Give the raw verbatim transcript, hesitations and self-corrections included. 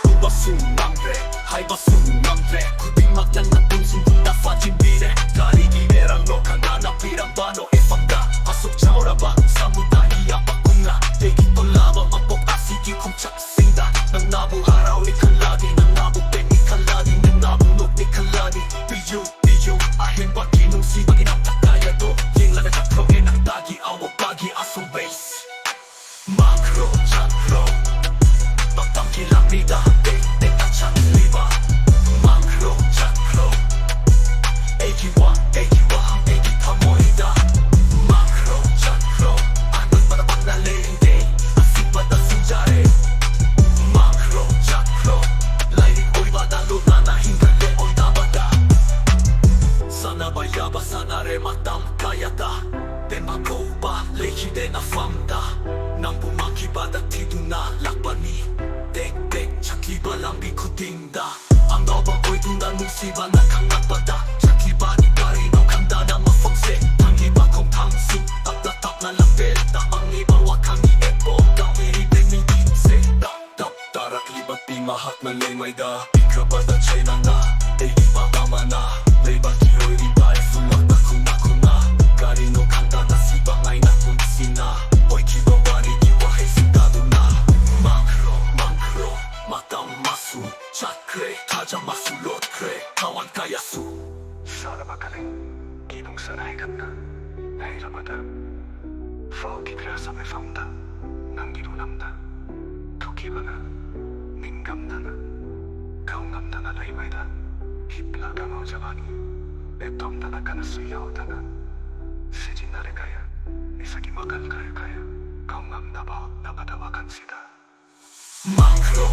ꯎꯕꯁꯨ ꯉꯝꯗ꯭ꯔꯦ, ꯍꯥꯏꯕꯁꯨ ꯉꯝꯗ꯭ꯔꯦ, ꯈꯨꯗꯤꯡꯃꯛ ꯅꯪꯅ ꯄꯨꯟꯁꯤꯟꯗꯨꯅ ꯐꯥꯖꯤꯟꯕꯤꯔꯦ꯫ ꯀꯔꯤꯒꯤ ꯃꯔꯝꯅꯣ ꯀꯅꯥꯅ ꯄꯤꯔꯝꯕꯅꯣ ꯏꯐꯝꯗ ꯑꯁꯨꯛ ꯆꯥꯎꯔꯕ ꯁꯃꯨꯗ꯭ꯔꯒꯤ ꯑꯄꯥꯛꯄꯨꯝꯅ? ꯑꯩꯒꯤ ꯇꯣꯂꯥꯕ ꯃꯄꯣꯛ ꯑꯁꯤꯒꯤ ꯈꯣꯡꯆꯠꯁꯤꯡꯗ ꯅꯪꯅꯕꯨ ꯍꯔꯥꯎꯅꯤ ꯈꯜꯂꯗꯤ, ꯅꯪꯅꯕꯨ ꯄꯦꯟꯅꯤ ꯈꯜꯂꯗꯤ, ꯅꯪꯅꯕꯨ ꯅꯣꯛꯅꯤ ꯈꯜꯂꯗꯤ, ꯄꯤꯌꯨ, ꯄꯤꯌꯨ ꯑꯍꯦꯟꯕꯒꯤ ꯅꯨꯡꯁꯤꯕꯒꯤ ꯅꯝꯊꯛ ꯀꯌꯥꯗꯣ ꯌꯦꯡꯂꯒ ꯆꯠꯈ꯭ꯔꯣ ꯍꯦꯟꯅ ꯇꯥꯒꯤ ꯑꯋꯥꯕꯒꯤ ꯑꯁꯨꯝꯕꯩ꯫ ꯃꯥꯡꯈ꯭ꯔꯣ ꯆꯠꯈ꯭ꯔꯣ, ꯃꯇꯝꯒꯤ ꯂꯝꯕꯤꯗ ꯇꯦꯛ ꯇꯦꯛꯇ ꯆꯠꯂꯤꯕ꯫ ꯃꯥꯡꯈ꯭ꯔꯣ ꯆꯠꯈ꯭ꯔꯣ, ꯑꯩꯒꯤ ꯋꯥ, ꯑꯩꯒꯤ ꯋꯥꯍꯪ, ꯑꯩꯒꯤ ꯊꯃꯣꯏꯗ꯫ ꯃꯥꯡꯈ꯭ꯔꯣ ꯆꯠꯈ꯭ꯔꯣ, ꯑꯇꯣꯞꯄꯗ ꯄꯪꯅ ꯂꯩꯔꯤꯗꯦ, ꯑꯁꯤꯕꯗ ꯁꯤꯡꯖꯔꯦ꯫ ꯃꯥꯡꯈ꯭ꯔꯣ ꯆꯠꯈ꯭ꯔꯣ, ꯂꯥꯏꯔꯤꯛ ꯑꯣꯏꯕꯗ ꯂꯣꯠꯅꯅ ꯍꯤꯡꯒꯠꯂꯦ ꯑꯣꯏꯗꯕꯗ꯫ ꯁꯥꯟꯅꯕ ꯌꯥꯕ ꯁꯥꯟꯅꯔꯦ ꯃꯇꯝ ꯀꯌꯥꯗ, ꯄꯦꯟꯕ ꯀꯧꯕ ꯂꯩꯈꯤꯗꯦ ꯅꯐꯝꯗ꯫ ꯅꯪꯕꯨ ꯃꯥꯡꯈꯤꯕꯗ ꯊꯤꯗꯨꯅ ꯂꯥꯛꯄꯅꯤ꯫ ꯇꯦꯛ ꯇꯦꯛ ꯆꯠꯈꯤꯕ ꯂꯝꯕꯤ ꯈꯨꯗꯤꯡꯗ ꯑꯅꯧꯕ ꯑꯣꯏꯗꯨꯅ ꯅꯨꯡꯁꯤꯕꯅ ꯈꯪꯂꯛꯄꯗ ꯆꯠꯈꯤꯕꯅꯤ꯫ ꯀꯔꯤꯅꯣ ꯈꯪꯗꯅ ꯃꯐꯝꯁꯦ ꯊꯝꯂꯤꯕ ꯈꯣꯡꯊꯥꯡꯁꯨ ꯇꯞꯅ ꯇꯞꯅ ꯂꯝꯕꯦꯜ ꯇꯝꯂꯤꯕ ꯋꯥꯈꯜꯒꯤ ꯑꯦꯄꯣ ꯇꯧꯔꯤꯕ ꯃꯤꯁꯤꯡꯁꯦ꯫ ꯇꯞ ꯇꯞ ꯇꯥꯔꯛꯂꯤꯕ ꯄꯤ ꯃꯍꯥꯛꯅ ꯂꯩꯃꯥꯏꯗ ꯄꯤꯛꯈ꯭ꯔꯕꯗ ꯆꯩꯅꯥꯅ ꯇꯩꯕꯤꯕ ꯑꯃꯅ ꯂꯩꯕꯥꯛꯀꯤ ꯑꯣꯏꯔꯤꯕ ꯏꯐꯨꯜꯃꯛꯇ ꯈꯨꯟꯅ ꯈꯨꯟꯅ ꯀꯔꯤꯅꯣ ꯈꯪꯗꯅ ꯁꯤꯕ ꯉꯥꯏꯅ ꯄꯨꯟꯁꯤꯅ ꯑꯣꯏꯈꯤꯕ ꯋꯥꯔꯤꯒꯤ ꯋꯥꯍꯩꯁꯤꯡ ꯇꯥꯗꯨꯅ ꯃꯥꯡꯈ꯭ꯔꯣ ꯃꯥꯡꯈ꯭ꯔꯣ꯫ ꯃꯇꯝ ꯑꯃꯁꯨ ꯆꯠꯈ꯭ꯔꯦ, ꯊꯥꯖ ꯑꯃꯁꯨ ꯂꯣꯠꯈ꯭ꯔꯦ, ꯊꯋꯥꯟ ꯀꯌꯥꯁꯨ ꯁꯥꯔꯕ ꯀꯥꯂꯦꯟꯒꯤ ꯅꯨꯡꯁꯥꯅ ꯍꯩꯒꯠꯅ ꯍꯩꯔꯕꯗ ꯐꯥꯎꯈꯤꯗ꯭ꯔꯦ ꯑꯁꯥꯕ ꯃꯐꯝꯗ ꯅꯪꯒꯤ ꯂꯨꯂꯝꯗ ꯊꯣꯛꯈꯤꯕꯅ ꯅꯤꯡꯉꯝꯗꯅ ꯀꯥꯎꯉꯝꯗꯅ ꯂꯩꯃꯥꯏꯗ ꯍꯤꯞꯂꯒ ꯉꯥꯎꯖꯕꯅꯤ꯫ ꯂꯦꯞꯊꯣꯛꯇꯅ ꯀꯅꯥꯁꯨ ꯌꯥꯎꯗꯅ ꯁꯤꯖꯤꯟꯅꯔꯦ ꯀꯌꯥ, ꯅꯤꯁꯥꯒꯤ ꯃꯈꯜ ꯀꯌꯥ ꯀꯌꯥ ꯀꯥꯎꯉꯝꯗꯕ ꯍꯣꯠꯅꯕꯗ ꯋꯥꯈꯜꯁꯤꯗ ꯃꯥꯡꯈ꯭ꯔꯣ꯫